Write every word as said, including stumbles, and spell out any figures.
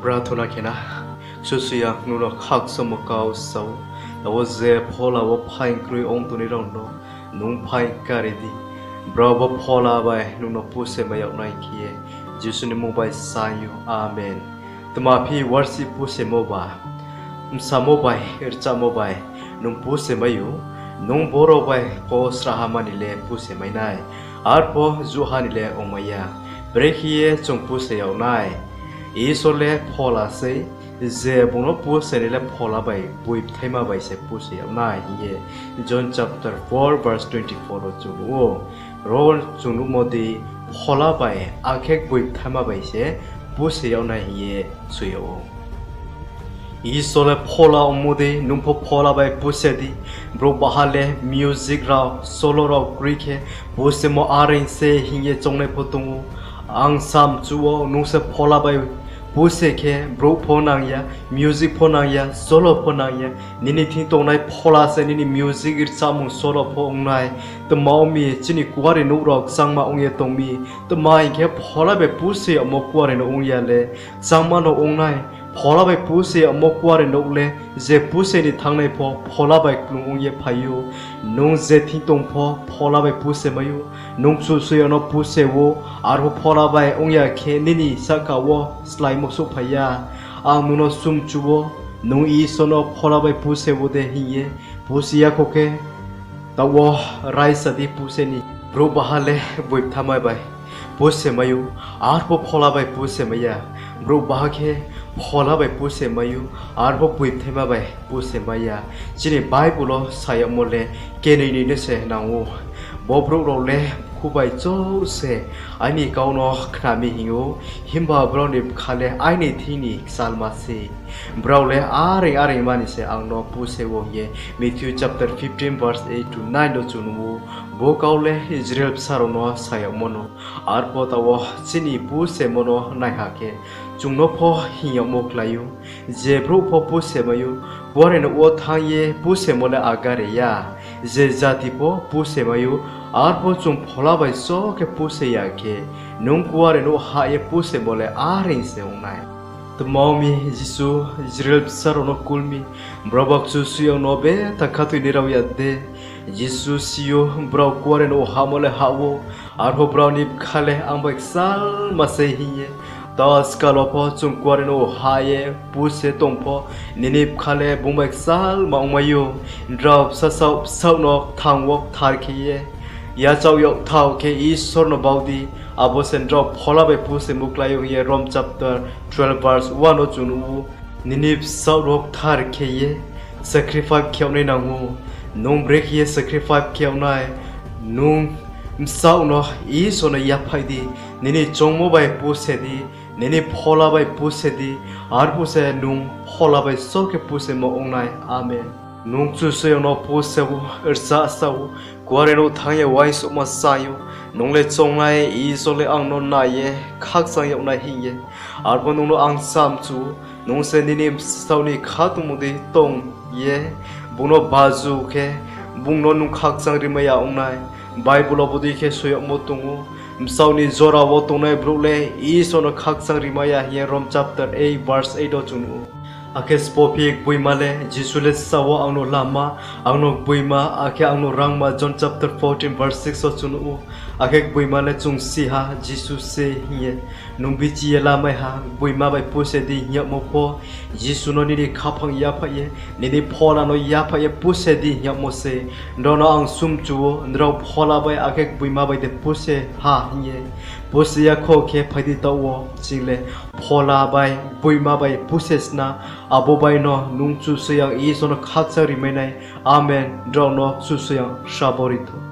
Prathona khe na. Kchusoyang, nung no khakchangmo kau sa ou. Abo je phola wo phaing kroi ong tongnai rao no nung phaing kari di. Brao bo phola bai nung no puse mai yag nai khe ye Jisu ni mmung bai sa ou. Amen. Tma phi worship pusemo ba, bsamo bai, rchamo bai nung puse mai ou, nung boro bai pho srahha mani le puse mai nai, arpho juha ni le ongmai ya. Brekhe ye chung puse yag nai? Isor le phola sei, je bung no puse nai le phola bai gboibthaima bai se puse yag nai hing ye John chapter four verse twenty four wo chung nuh ou. Ro chung nuhmo dei, phola bai akhe gboibthaima bai se puse yag nai hing ye soi yag ou. Isor le phola ongmo dei nung pho phola bai puse di. Brouh baha le music rao, solo rao kroi khe pusemo areing se hing ye choungnai pho tong ou. Ang samchu wo nung se phola bai puse khe brouh pho nang ya, music pho nang ya, solo pho nang ya. Nini thing tongnai phola se nini music rchamung solo pho ong nai. Tma ong mi, chini kuarenouh rao kchangma ong ye tong mi. Tma hing khe, phola bai puse yagmo kuarenouh ong ya le kchangma no ong nai. Phola bai puse yagmo kuarenouh le je puse ni thanngnai pho phola bai klung ong ye phai ou. Nung je thing tong pho phola bai puse mai ou. Nung Kchusoyang no puse ou, arpho phola bai ong ya khe nini sahka wo sláimo souhphai ya. Ang nung no sumchu ou, nung Isor no phola bai puse ou de hing ye. Puse ya kho khe, taoh wo raisa di puse ni. Brouh baha le gboibthaima bai puse mai ou, arpho phola bai puse mai ya. Brouh baha khe phola bai puse mai ou, arpho gboibthaima bai puse mai ya. Chini Bible wo sa yagmo le kenoi ni no se nang ou. Bo brouh rao le khubai chouh se aini kau no khna mi hing ou, himba brao ni bkha le aini thing ni kchalma sei. Brao le areing areing mani se ang no puse ou hing ye Matthew chapter fifteen verse eight to nine wo chung nuh ou. Bo kau le Israel bsa rao no sa yagmo no. Arpho taoh wo chini pusemo no naiha khe, chung no pho hing yagmo klái ou. Je brouh pho puse mai ou, kuarenouh wo thanng ye pusemo le agare ya. Je jati pho puse mai ou, arpho chung phola bai só khe puse ya khe, nung kuarenouh hah ye pusemo le areing se ong nai. Tma ong mi, Jisu Israel bsa rao no kul mi, brao ba Kchusoyang no bethak khathoinai rao ya de? Jisu si ou, brao kuarenouh hahmo le hah ou, arpho brao ni bkha le ang bai kchalma sei hing ye. Taoh askal wo pho chung kuarenouh hah ye puse tong pho, nini bkha le bung bai kchalma ongmai ou. Nrao bsasaoh bsaoh no kthang wo kthar khe ye yachaoh yagthaoh khe Isor no bau di, abo se nrao phola bai pusemo klái ou hing ye Rom chapter twelve verse one wo chung nuh ou. Nini bsaoh no kthar khe ye sacrifice khe yag nai nang ou. Nung brekhe ye sacrifice khe yag nai? Nung bsaoh no Isor no yaphaih di, nini choungmo bai puse di, nini phola bai puse di, arphuh se nung phola bai só khe pusemo ong nai. Amen. Nung Kchusoyang no puse ou, rchasa ou, kuarenouh thanng ye uaingsouhma sa ou, nung le choungnai, Isor le ang no nai ye khakchang yag nai hing ye. Arpho nung no ang samchu ou, nung se nini bsaoh ni khatungmo dei tong ye bung no baju khe, bung no nung khakchang rimai ya ong nai. Bible wo bodei khe soi yagmo tong ou, bsaoh ni jora wo tongnai brouh le Isor no khakchang rimai ya hing ye Rom chapter eight verse eight wo chung nuh ou. Akhe sbo phi gboima le, Jisu le sa ou, ang no lama, ang no gboima, akhe ang no rangma, John chapter fourteen verse six wo chung nuh ou. Akhe gboima le chung si ha, Jisu se hing ye. Nung bichi ye lamai ha, gboima bai puse di hing yagmo pho, Jisu no nini khaphang yaphaih ye, nini phola no yaphaih ye puse di hing yagmo se. Nrao no ang sumchu ou, nrao phola bai akhe gboima bai de puse ha hing ye. Puse ya kho khe phai di taoh wo, ching le phola bai gboima bai puse sna, abo bai no nung Kchusoyang Isor no khakchang rimai nai. Amen. Nrao no Kchusoyang srabo ri thou.